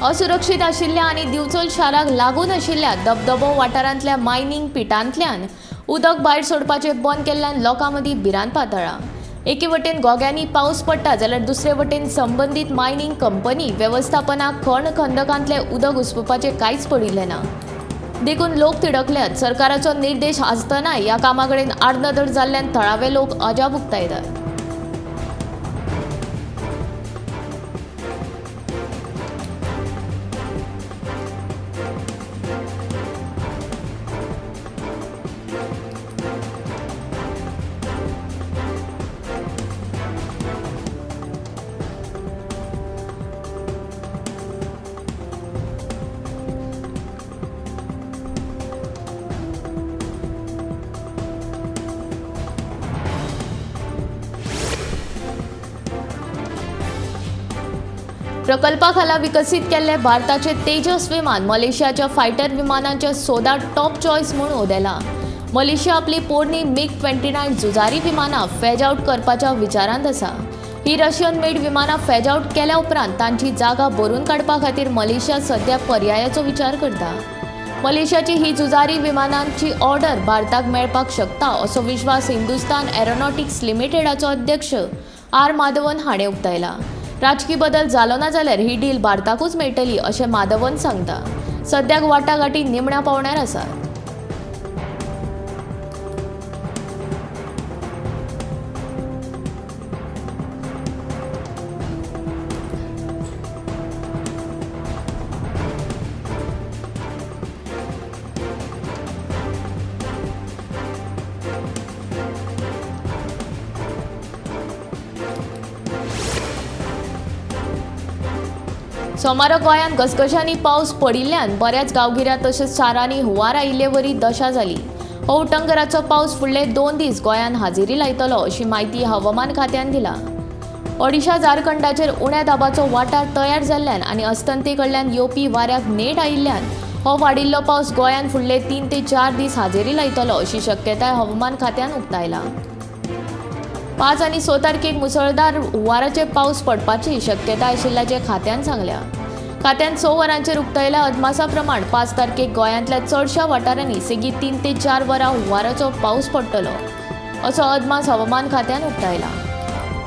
असुरक्षीत आशिल्ल्या आनी दिवचल शाराक लागून आशिल्ल्या धबधबो वाठारांतल्या मायनींग पिटांतल्यान उदक भायर सोडपाचें बंद केल्ल्यान लोकां मदीं भिरांत पातळ्ळा. एके वटेन गोग्यांनी पावस पडटा जाल्यार दुसरे वटेन संबंदीत मायनींग कंपनी वेवस्थापनाक खण खंदकांतलें उदक उसपुपाचें कांयच पडिल्लें ना. देखून लोक तिडकल्यात. सरकाराचो निर्देश आसतनाय ह्या कामा कडेन आडनदर जाल्ल्यान थळावे लोक अजाप उक्तायतात. प्रकल्पाखाला विकसीत केल्ले भारताचे तेजस विमान मलेशियाच्या फायटर विमानांच्या सोदात टॉप चॉयस म्हूण उदेला. मलेशिया आपली पोरणी मिग-29 झुजारी विमानां फेज आउट करपाच्या विचारांत आसा. ही रशियन मेड विमानां फेज आउट केल्या उपरांत तांची जागा भरून काडपा खातीर मलेशिया सध्या पर्यायाचो विचार करता. मलेशियाची ही झुजारी विमानांची ऑर्डर भारताक मेळपाक शकता असो विश्वास हिंदुस्तान एरोनॉटिक्स लिमिटेडाचो अध्यक्ष आर माधवन हाणें उक्तायला. राजकी बदल जालो ना जाल्यार ही डील भारताकूच मेळटली अशें माधवन सांगता. सद्याक वाटाघाटी निमण्या पावण्यार आसात. सोमारा गोंयांत घसघशांनी पावस पडिल्ल्यान बऱ्याच गांवगिऱ्या तशेंच शारांनी हुंवार आयिल्लेवरी दशा जाली. हो उटंगराचो पावस फुडले 2 दीस गोंयांत हाजेरी लायतलो अशी म्हायती हवामान खात्यान दिला. ओडिशा झारखंडाचेर उण्या दाबाचो वाठार तयार जाल्ल्यान आनी अस्तंते कडल्यान येवपी वाऱ्याक नेट आयिल्ल्यान हो वाडिल्लो पावस गोंयांत फुडले 3 ते 4 दीस हाजेरी लायतलो अशी शक्यताय हवामान खात्यान उक्तायला. 5 आनी 6 तारखेक मुसळधार हुंवाराचे पावस पडपाची शक्यताय आशिल्ल्याचें खात्यान सांगल्या. खात्यान 6 वरांचेर उक्तायल्या अदमासा प्रमाण 5 तारखेक गोंयांतल्या चडशा वाठारांनी सेगीत 3 ते 4 वरां हुंवाराचो पावस पडटलो असो अदमास हवामान खात्यान उक्तायला.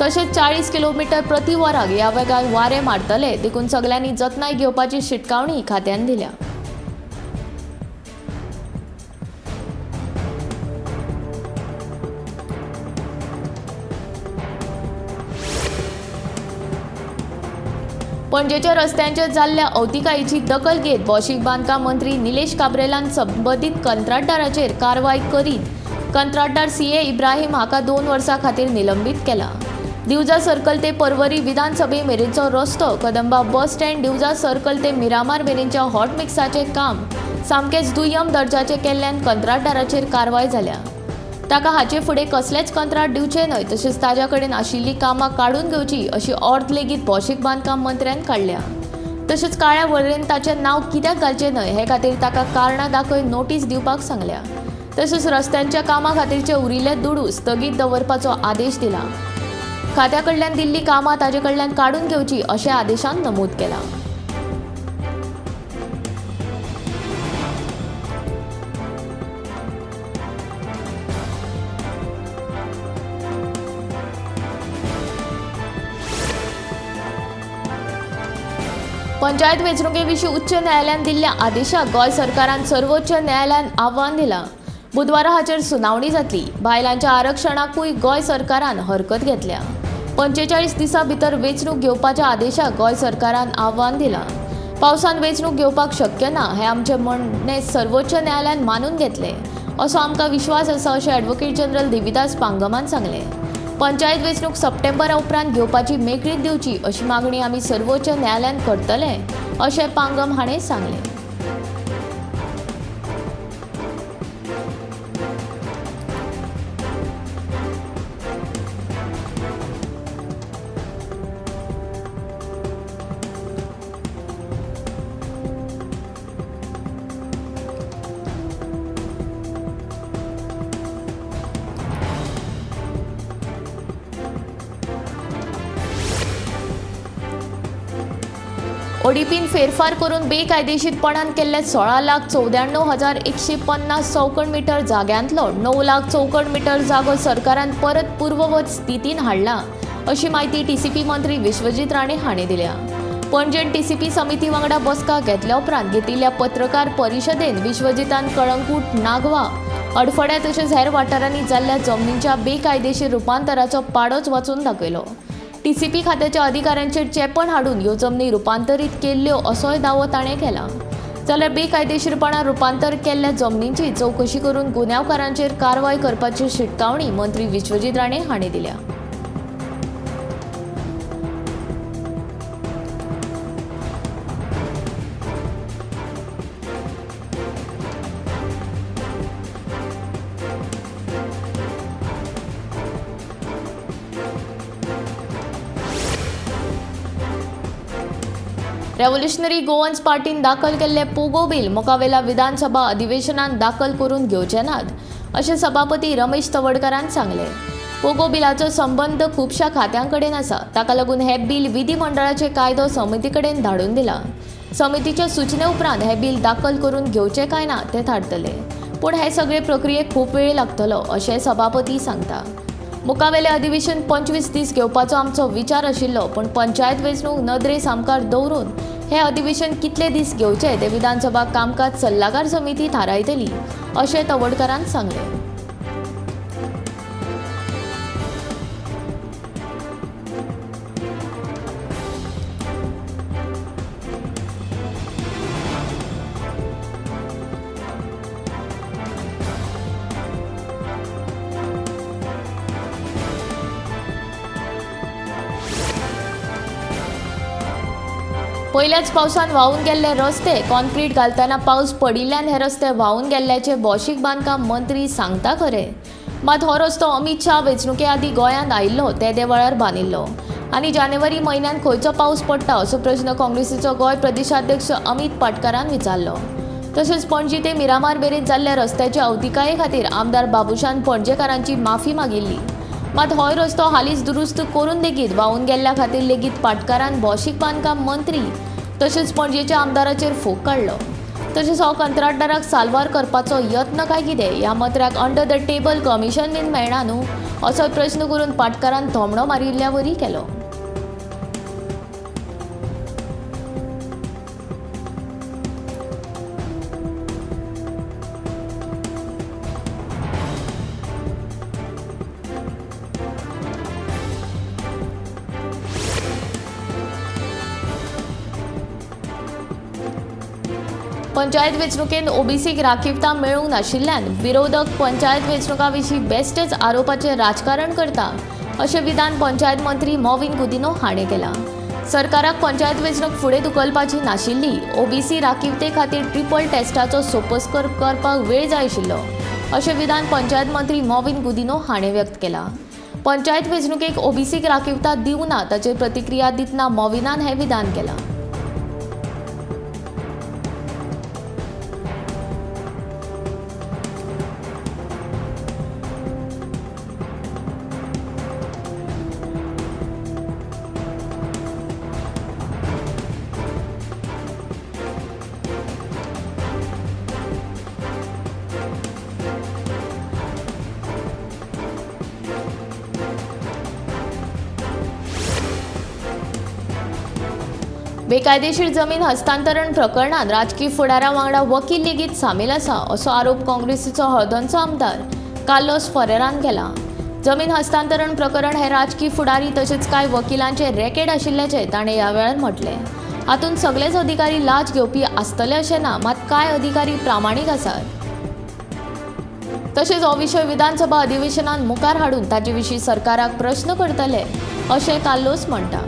तशेंच 40 किलोमिटर प्रति वराक ह्या वेगार वारें मारतले, देखून सगल्यांनी जतनाय घेवपाची शिटकावणी खात्यान दिल्या. पणजेच्या रस्त्यांचेर जाल्ल्या अवतिकायेची दखल घेत भौशीक बांदकाम मंत्री निलेश काब्रेलान संबंदीत कंत्राटदाराचेर कारवाय करीत कंत्राटदार सी.ए. इब्राहीम हाका 2 वर्सां खातीर निलंबीत केला. दिवजा सर्कल ते परवरी विधानसभे मेरेनचो रस्तो, Kadamba bus stand, Divja circle ते मिरामार मेरेनच्या हॉट मिक्साचें काम सामकेंच दुय्यम दर्जाचें केल्ल्यान कंत्राटदाराचेर कारवाय जाल्या. ताका हाचे फुडें कसलेंच कंत्राट दिवचें न्हय, तशेंच ताज्या कडेन आशिल्लीं कामां काडून घेवची अशी ऑर्द लेगीत भौशीक बांदकाम मंत्र्यान काडल्या. तशेंच काळ्या वळेरेन ताचें नांव कित्याक घालचें न्हय हे खातीर ताका कारणां दाखय नोटीस दिवपाक सांगल्या. तशेंच रस्त्यांच्या कामां खातीरचे उरिल्ले दुडू स्थगीत दवरपाचो आदेश दिला. खात्या कडल्यान दिल्लीं कामां ताजे कडल्यान काडून घेवची अशें आदेशान नमूद केलां. पंचायत वेंचणुके विशीं उच्च न्यायालयान दिल्ल्या आदेशाक गोंय सरकारान सर्वोच्च न्यायालयान आव्हान दिलां. बुधवारा हाचेर सुनावणी जातली. बायलांच्या आरक्षणाकूय गोंय सरकारान हरकत घेतल्या. 45 दिसां भितर वेंचणूक घेवपाच्या आदेशाक गोंय सरकारान आव्हान दिलां. पावसान वेंचणूक घेवपाक शक्य ना हें आमचें म्हणणें सर्वोच्च न्यायालयान मानून घेतलें असो आमकां विश्वास आसा अशें ॲडव्होकेट जनरल देविदास पांगमान सांगलें. पंचायत वेंचणूक सप्टेंबरा उपरांत घेवपाची मेकळीक दिवची अशी मागणी आमी सर्वोच्च न्यायालयान करतले अशें पांगम हाणें सांगलें. ओडीपीन फेरफार करून बेकायदेशीरपणान केल्ले 16,94,150 चौखण मीटर जाग्यांतलो 9 लाख चौखण मीटर जागो सरकारान परत पूर्ववत स्थितीन हाडला अशी माहिती टीसीपी मंत्री विश्वजीत राणे हांणी दिल्या. पणजेन टीसीपी समिती वांगडा बसका घेतल्या उपरांत घेतिल्ल्या पत्रकार परिशदेन विश्वजीतान कळंगूट, नागवा, अडफड्या तशेंच हेर वाठारांनी जाल्ल्या जमनींच्या बेकायदेशीर रुपांतराचो पाडोच वाचून दाखयलो. टीसीपी खात्याच्या अधिकाऱ्यांचेर चेपण हाडून ह्यो जमनी रुपांतरीत केल्ल्यो असोय दावो ताणें केला. जाल्यार बेकायदेशीरपणान रुपांतर केल्ल्या जमनींची चवकशी करून गुन्यांवकारांचेर कारवाय करपाची शिटकावणी मंत्री विश्वजीत राणे हांणी दिल्या. रेव्होल्युशनरी गोवन्स पार्टीन दाखल केल्ले पोगो बील मुखावेल्या विधानसभा अधिवेशनात दाखल करून घेवचे नात अशें सभापती रमेश तवडकारान सांगलें. पोगो बिलाचो संबंद खुबश्या खात्यां कडेन आसा, ताका लागून हें बील विधिमंडळाचे कायदो समिती कडेन धाडून दिलां. समितीच्या सुचने उपरांत हें बील दाखल करून घेवचें काय ना तें थारतलें, पूण हे सगळे प्रक्रियेक खूब वेळ लागतलो अशें सभापती सांगता. मुखावेलें अधिवेशन 25 दीस घेवपाचो आमचो विचार आशिल्लो, पूण पंचायत वेंचणूक नदरे सामकार दवरून हे अधिवेशन कितले दीस घेवचे ते विधानसभा कामकाज सल्लागार समिती थारायतली अशें तवडकारान सांगलें. पयल्याच पावसान व्हांवून गेल्ले रस्ते कॉन्क्रीट घालतना पावस पडिल्ल्यान हे रस्ते व्हांवून गेल्ल्याचे भौशीक बांदकाम मंत्री सांगता खरें, मात हो रस्तो अमित शाह वेंचणुके आदीं गोंयांत आयिल्लो तेदे वेळार बांदिल्लो आनी जानेवारी म्हयन्यांत खंयचो पावस पडटा असो प्रस्न काँग्रेसीचो गोंय प्रदेशाध्यक्ष अमित पाटकारान विचारलो. तशेंच पणजी ते मिरामार मेरेन जाल्ल्या रस्त्याच्या अवतिकाये खातीर आमदार बाबुशान पणजेकारांची माफी मागिल्ली, मात होय रस्तो हालींच दुरुस्त करून लेगीत व्हांवून गेल्ल्या खातीर लेगीत पाटकारान भौशीक बांदकाम मंत्री तशेंच पणजेच्या आमदाराचेर फोग काडलो. तशेंच हो कंत्राटदाराक साल्वार करपाचो यत्न काय कितें ह्या मंत्र्याक अंडर the table commission बीन मेळना न्हू असो प्रस्न करून पाटकारान थोमणो मारिल्ल्या वरी केलो. पंचायत वेंचणुकेंत ओबीसीक राखीवता मेळूंक नाशिल्ल्यान विरोधक पंचायत वेंचणुकां विशीं बेश्टेच आरोपाचें राजकारण करता अशें विधान पंचायत मंत्री मॉविन गुदिन्हो हाणें केलां. सरकाराक पंचायत वेंचणूक फुडें धुकलपाची नाशिल्ली, ओबीसी राखीवते खातीर ट्रिपल टेस्टाचो सोपस्कर करपाक वेळ जाय आशिल्लो अशें विधान पंचायत मंत्री मॉविन गुदिन्हो हाणें व्यक्त केलां. पंचायत वेंचणुकेक ओबीसीक राखीवता दिवना ताचेर प्रतिक्रिया दितना मॉविनान हें विधान केलां. बेकायदेशीर जमीन हस्तांतरण प्रकरणात राजकी फुडारा वांगडा वकील लेगीत सामील आसा असो आरोप काँग्रेसीचो हळदणचो आमदार कार्लोस फरेरान केला. जमीन हस्तांतरण प्रकरण हे राजकी फुडारी तशेंच कांय वकिलांचे रॅकेट आशिल्ल्याचें ताणें ह्या वेळार म्हटलें. हातूंत सगलेच अधिकारी लाच घेवपी आसतले अशें ना, मात कांय अधिकारी प्रामाणीक आसात. तशेंच हो विशय विधानसभा अधिवेशनात मुखार हाडून ताचे विशीं सरकाराक प्रस्न करतले अशें कार्लोस म्हणटा.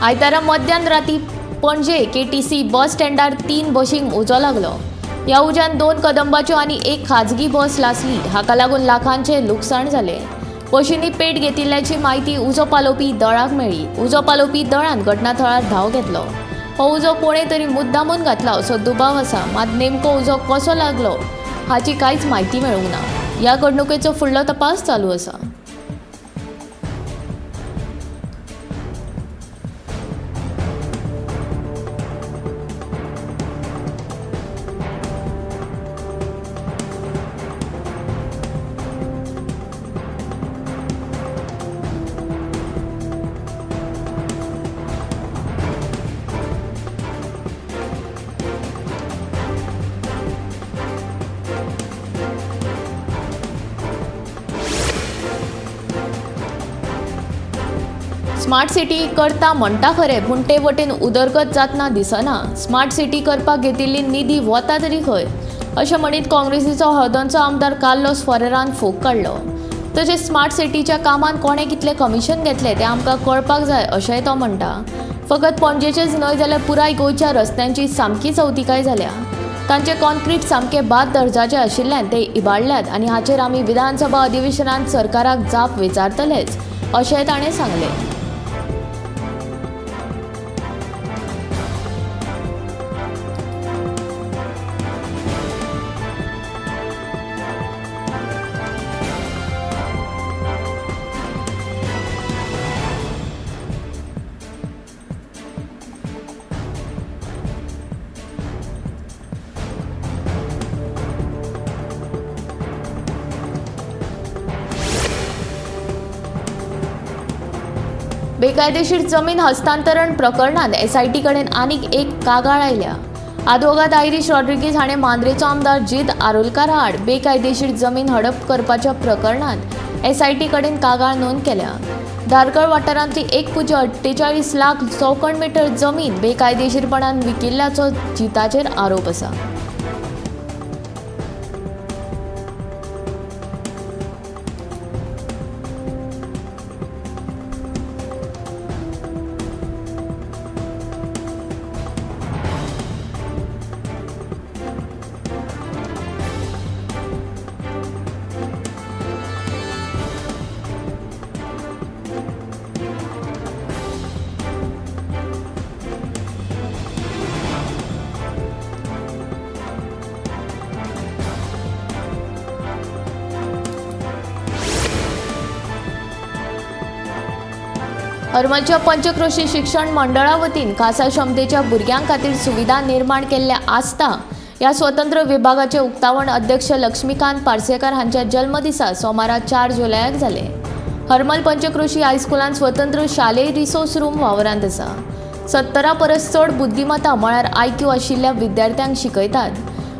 आयतारा मध्यान राती पणजे केटीसी बस स्टँडार 3 बशींक उजो लागलो. ह्या उज्यान 2 कदंबाच्यो आनी 1 खाजगी बस लासली. हाका लागून लाखांचें लुकसाण जालें. बशींनी पेट घेतिल्ल्याची म्हायती उजो पालोवपी दळाक मेळ्ळी. उजो पालोवपी दळान घटनाथळार धांव घेतलो. हो उजो कोणे तरी मुद्दामून घातला असो दुबाव आसा. मात नेमको उजो कसो लागलो हाची कांयच म्हायती मेळूंक ना. ह्या घडणुकेचो फुडलो तपास चालू आसा. स्मार्ट सिटी करता म्हणटा खरें, पूण ते वटेन उदरगत जातना दिसना. स्मार्ट सिटी करपाक घेतिल्ली निधी वता तरी खंय अशें म्हणीत काँग्रेसीचो हळदोणचो आमदार कार्लोस फरेरान फोग काडलो. तशेंच स्मार्ट सिटीच्या कामांत कोणें कितलें कमिशन घेतलें तें आमकां कळपाक जाय अशेंय तो म्हणटा. फकत पणजेचेच न्हय जाल्यार पुराय गोंयच्या रस्त्यांची सामकी चवतिकाय जाल्या. तांचे कॉन्क्रीट सामके बाद दर्जाचे आशिल्ल्यान ते इबाडल्यात आनी हाचेर आमी विधानसभा अधिवेशनांत सरकाराक जाप विचारतलेच अशेंय ताणें सांगलें. बेकायदेशीर जमीन हस्तांतरण प्रकरणांत एसआयटी कडेन आनीक एक कागाळ आयल्या. आदवोगाद आयरीश रॉड्रिगीज हाणें मांद्रेचो आमदार जीत आरोलकार आड बेकायदेशीर जमीन हडप करपाच्या प्रकरणांत एसआयटी कडेन कागाळ नोंद केल्या. धारगळ वाठारांतली 1.48 लाख चौखण मिटर जमीन बेकायदेशीरपणान विकिल्ल्याचो जिताचेर आरोप आसा. हरमलच्या पंचक्रोशी शिक्षण मंडळा वतीन खासा क्षमतेच्या भुरग्यां खातीर सुविधा निर्माण केल्ल्या आसता ह्या स्वतंत्र विभागाचे उक्तावण अध्यक्ष लक्ष्मीकांत पार्सेकर हांच्या जल्मदिसा सोमारा 4 जुलयाक जालें. हरमल पंचक्रोशी हायस्कुलांत स्वतंत्र शालेय रिसोर्स रूम वावरांत आसा. 70 परस चड बुद्धिमत्ता म्हळ्यार आयक्यू आशिल्ल्या विद्यार्थ्यांक शिकयतात,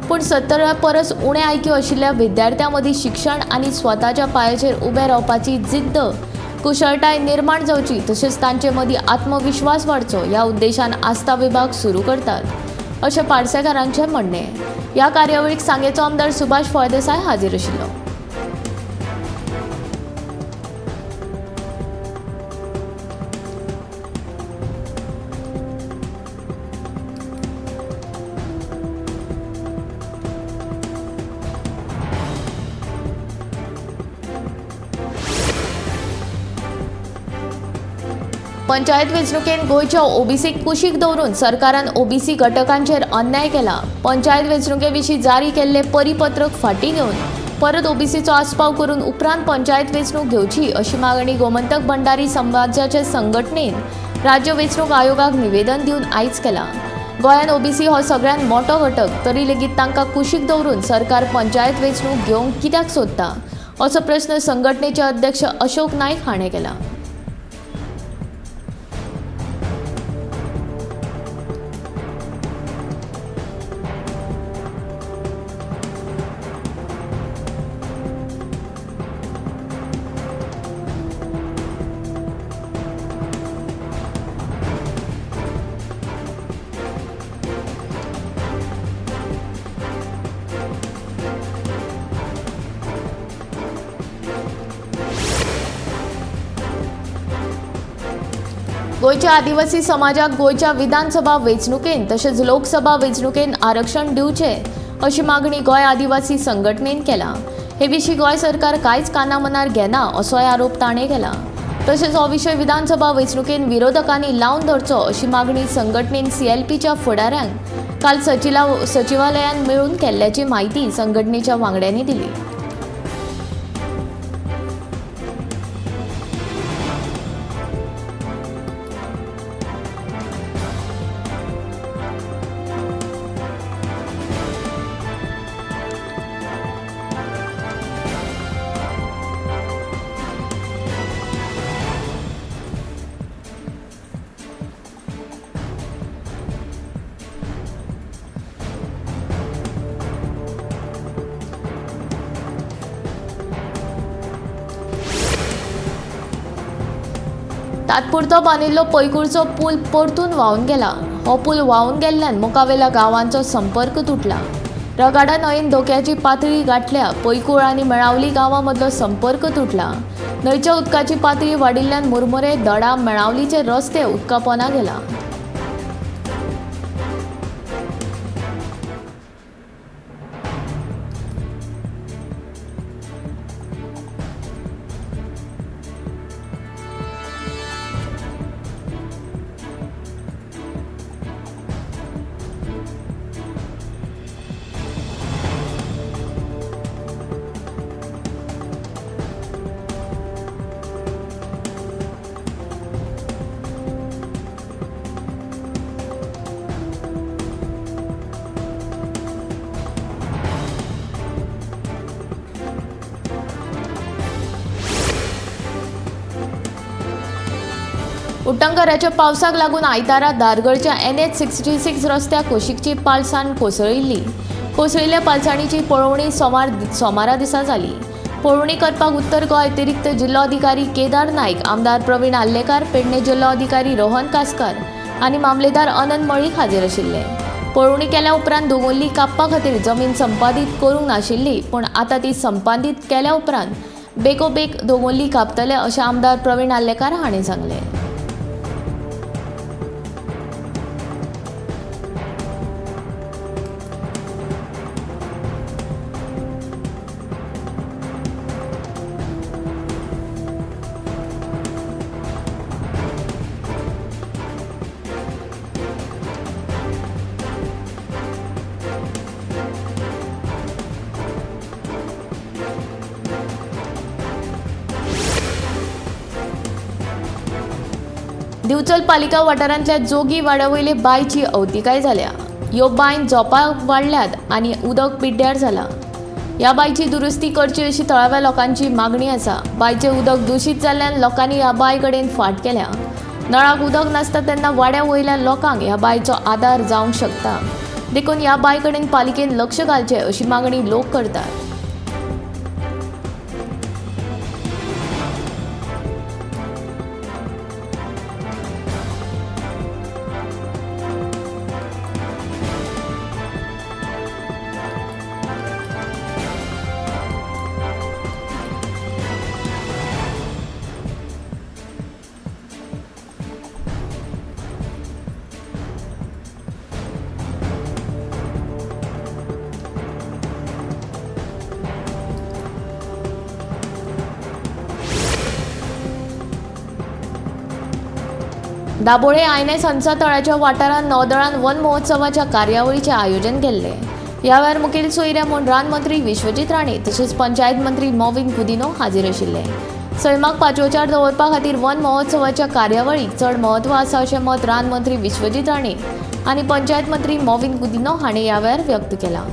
पूण 70 परस उणे आयक्यू आशिल्ल्या विद्यार्थ्यां मदीं शिक्षण आनी स्वताच्या पांयाचेर उबें रावपाची जिद्द कुशळटाय निर्माण जावची तशेंच तांचे मदीं आत्मविश्वास वाडचो ह्या उद्देशान आस्था विभाग सुरू करतात अशें पार्सेकारांचें म्हणणें. ह्या कार्यावळीक सांगेचो आमदार सुभाष फळदेसाय हाजीर आशिल्लो. पंचायत वेंचणुकेन गोंयच्या ओबीसीक कुशीक दवरून सरकारान ओबीसी घटकांचेर अन्याय केला. पंचायत वेंचणुके विशीं जारी केल्ले परिपत्रक फाटीं घेवन परत ओबीसीचो आस्पाव करून उपरांत पंचायत वेंचणूक घेवची अशी मागणी गोमंतक भंडारी समाजाचे संघटनेन राज्य वेंचणूक आयोगाक निवेदन दिवन आयज केला. गोंयांत ओबीसी हो सगळ्यांत मोठो घटक तरी लेगीत तांकां कुशीक दवरून सरकार पंचायत वेंचणूक घेवंक कित्याक सोदता असो प्रस्न संघटनेचे अध्यक्ष अशोक नायक हाणें केला. गोंयच्या आदिवासी समाजाक गोंयच्या विधानसभा वेंचणुकेन तशेंच लोकसभा वेंचणुकेन आरक्षण दिवचें अशी मागणी गोंय आदिवासी संघटनेन केला. हे विशीं गोंय सरकार कांयच कानामनार घेना असोय आरोप ताणें केला. तशेंच हो विशय विधानसभा वेंचणुकेन विरोधकांनी लावन धरचो अशी मागणी संघटनेन सीएलपीच्या फुडाऱ्यांक काल सचिवालयान मेळून केल्ल्याची माहिती संघटनेच्या वांगड्यांनी दिली. तात्पुरतो बांदिल्लो पैकूळचो पूल परतून व्हांवन गेला. हो पूल व्हांवन गेल्ल्यान मुखावेल्या गांवांचो संपर्क तुटला. रगाडा न्हंयेन धोक्याची पातळी गांठल्या. पैकूळ आनी मेळावली गांवां मदलो संपर्क तुटला. न्हंयच्या उदकाची पातळी वाडिल्ल्यान मुरमुरे दडा मेळावलीचे रस्ते उदका पोंदा गेला. उटंगराच्या पावसाक लागून आयतारा धारगळच्या NH 66 रस्त्या कुशीकची पालसाण कोसळिल्ली. कोसळिल्ल्या पालसाणीची पळोवणी सोमारा दिसा जाली. पळोवणी करपाक उत्तर गोंय अतिरिक्त जिल्लोधिकारी केदार नायक, आमदार प्रवीण आर्लेकार, पेडणे जिल्लोधिकारी रोहन कासकार आनी मामलेदार अनंत मळीक हाजीर आशिल्ले. पळोवणी केल्या उपरांत दोंगुल्ली कापपा खातीर जमीन संपादीत करूंक नाशिल्ली, पूण आतां ती संपादीत केल्या उपरांत बेगोबेग दोंगुल्ली कापतले अशें आमदार प्रवीण आर्लेकार हांणी सांगलें. दिवचल पालिका वाठारांतल्या जोगी वाड्या वयले बांयची अवतिकाय जाल्या. ह्यो बांय झोपां वाडल्यात आनी उदक पिड्ड्यार जाला. ह्या बांयची दुरुस्ती करची अशी थळाव्या लोकांची मागणी आसा. बांयचें उदक दुशीत जाल्ल्यान लोकांनी ह्या बांय कडेन फाट केल्या. नळाक उदक नासता तेन्ना वाड्या वयल्या लोकांक ह्या बांयचो आदार जावंक शकता, देखून ह्या बांय कडेन पालिकेन लक्ष घालचें अशी मागणी लोक करतात. दाबोळे आयने संसद तळाच्या वाठारांत नौदळान वन महोत्सवाच्या कार्यावळीचें आयोजन केल्लें. ह्या वेळार मुखेल सोयऱ्या म्हूण रान मंत्री विश्वजीत राणे तशेंच पंचायत मंत्री मॉविन गुदिन्हो हाजीर आशिल्ले. सैमाक पाचवोचार दवरपा खातीर वन महोत्सवाच्या कार्यावळीक चड म्हत्व आसा अशें मत रान मंत्री विश्वजीत राणे आनी पंचायत मंत्री मॉविन गुदिन्हो हांणी ह्या वेळार व्यक्त केलां.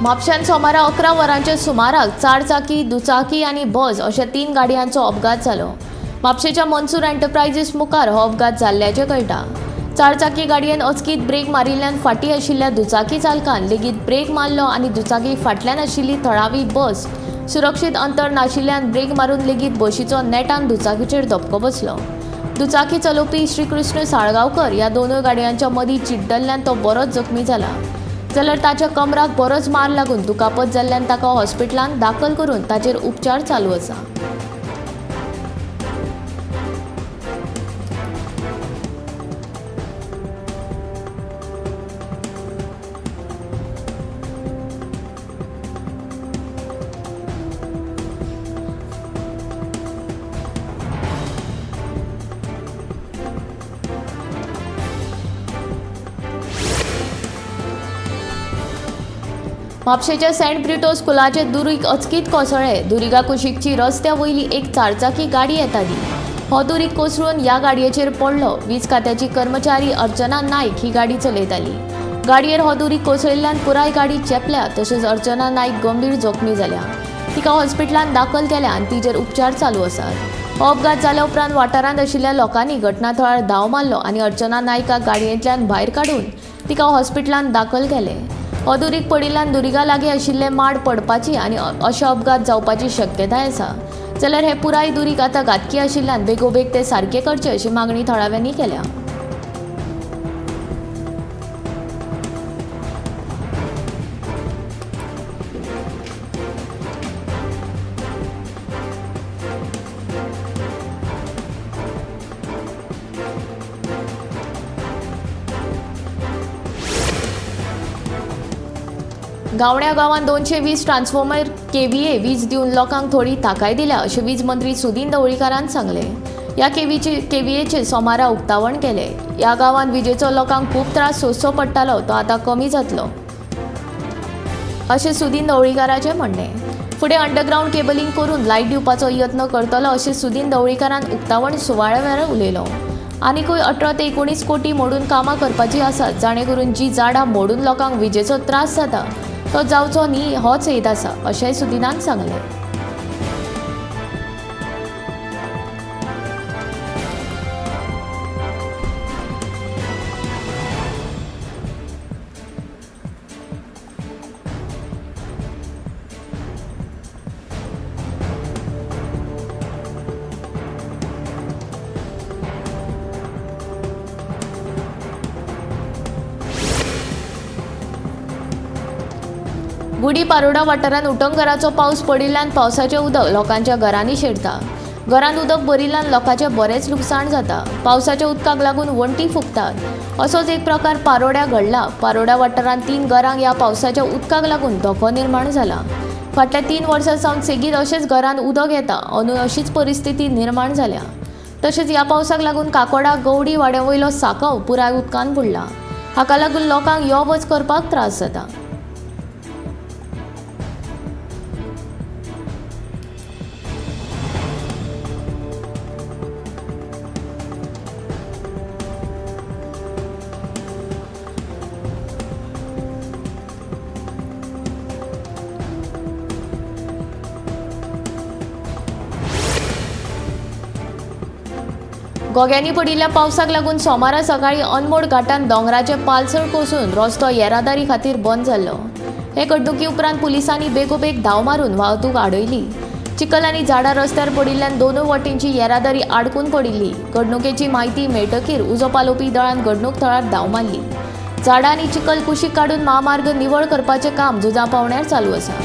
म्हापश्यांत सोमारा 11 वरांच्या सुमाराक चारचाकी, दुचाकी आनी बस अशा 3 गाडयांचो अपघात जालो. म्हापशेच्या मनसूर एंटरप्रायझीस मुखार हो अपघात जाल्ल्याचें कळटा. चारचाकी गाडयेन अचकीत ब्रेक मारिल्ल्यान फाटीं आशिल्ल्या दुचाकी चालकान लेगीत ब्रेक मारलो आनी दुचाकी फाटल्यान आशिल्ली थळावी बस सुरक्षीत अंतर नाशिल्ल्यान ब्रेक मारून लेगीत बशीचो नेटान दुचाकीचेर धपको बसलो. दुचाकी चलोवपी श्रीकृष्ण साळगांवकर ह्या दोनूय गाडयांच्या मदीं चिड्डल्ल्यान तो बरोच जखमी जाला. जाल्यार ताच्या कमराक बरोच मार लागून दुखापत जाल्ल्यान ताका हॉस्पिटलांत दाखल करून ताचेर उपचार चालू आसा. म्हापशेच्या सेंट ब्रिटो स्कुलाचे दुरीग अचकीत कोसळ्ळे. दुरिगा कुशीकची रस्त्या वयली एक चारचाकी गाडी येताली. हो दुरीग कोसळून ह्या गाडयेचेर पडलो. वीज खात्याची कर्मचारी अर्चना नायक ही गाडी चलयताली. गाडयेर हो दुरीग कोसळिल्ल्यान पुराय गाडी चेपल्या. तशेंच अर्चना नायक गंभीर जखमी जाल्या. तिका हॉस्पिटलांत दाखल केल्या आनी तिचेर उपचार चालू आसात. हो अपघात जाल्या उपरांत वाठारांत आशिल्ल्या लोकांनी घटनाथळार धांव मारलो आनी अर्चना नायकाक गाडयेंतल्यान भायर काडून तिका हॉस्पिटलांत दाखल केले. हो दुरीग पडिल्ल्यान दुरिगा लागीं आशिल्ले माड पडपाची आनी अशे अपघात जावपाची शक्यताय आसा. जाल्यार हे पुराय दुरीग आतां घातकी आशिल्ल्यान बेगोबेग ते सारके करचे अशी मागणी थळाव्यांनी केल्या. गावण्या गांवांत 220 ट्रान्सफॉर्मर केव्हीए वीज दिवन लोकांक थोडी थाकाय दिल्या अशें वीज मंत्री सुदीन ढवळीकारान सांगलें. ह्या केव्हीएचें सोमारा उक्तावण केलें. ह्या गांवांत विजेचो लोकांक खूब त्रास सोंसचो पडटालो तो आतां कमी जातलो अशें सुदीन ढवळीकाराचें म्हणणें. फुडें अंडरग्रावंड केबलिंग करून लायट दिवपाचो यत्न करतलो अशें सुदीन ढवळीकारान उक्तावण सुवाळ्या वेळार उलयलो. आनीकूय 18 ते 19 कोटी मोडून कामां करपाचीं आसात, जाणें करून जी झाडां मोडून लोकांक विजेचो त्रास जाता तो जावचो न्ही होच हेत आसा अशेंय सुदीनान सांगलें. गुडी पारोडा वाठारांत उटंगराचो पावस पडिल्ल्यान पावसाचें उदक लोकांच्या घरांनी शेरता. घरांत उदक भरिल्ल्यान लोकांचें बरेंच लुकसाण जाता. पावसाच्या उदकाक लागून वण्टी फुगतात. असोच एक प्रकार पारोड्या घडला. पारोडा वाठारांत 3 घरांक ह्या पावसाच्या उदकाक लागून धोको निर्माण जाला. फाटल्या 3 वर्सां सावन सेगीत अशेंच घरांत उदक येता. अंदूं अशीच परिस्थिती निर्माण जाल्या. तशेंच ह्या पावसाक लागून काकोडा गवडी वाड्या वयलो सांकव पुराय उदकान बुडला. हाका लागून लोकांक यो वच करपाक त्रास जाता. गोग्यांनी पडिल्ल्या पावसाक लागून सोमारा सकाळीं अनमोड घाटान दोंगराचे पालसण कोसळून रस्तो येरादारी खातीर बंद जाल्लो. हे घडणुके उपरांत पुलिसांनी बेगोबेग धांव मारून वाहतूक आडयली. चिखल आनी झाडां रस्त्यार पडिल्ल्यान दोनूय वटेनची येरादारी आडकून पडिल्ली. घडणुकेची म्हायती मेळटकीर उजो पालोवपी दळान घडणूक थळार धांव मारली. झाडां आनी चिखल कुशीक काडून म्हामार्ग निवळ करपाचें काम झुजा पावण्यार चालू आसा.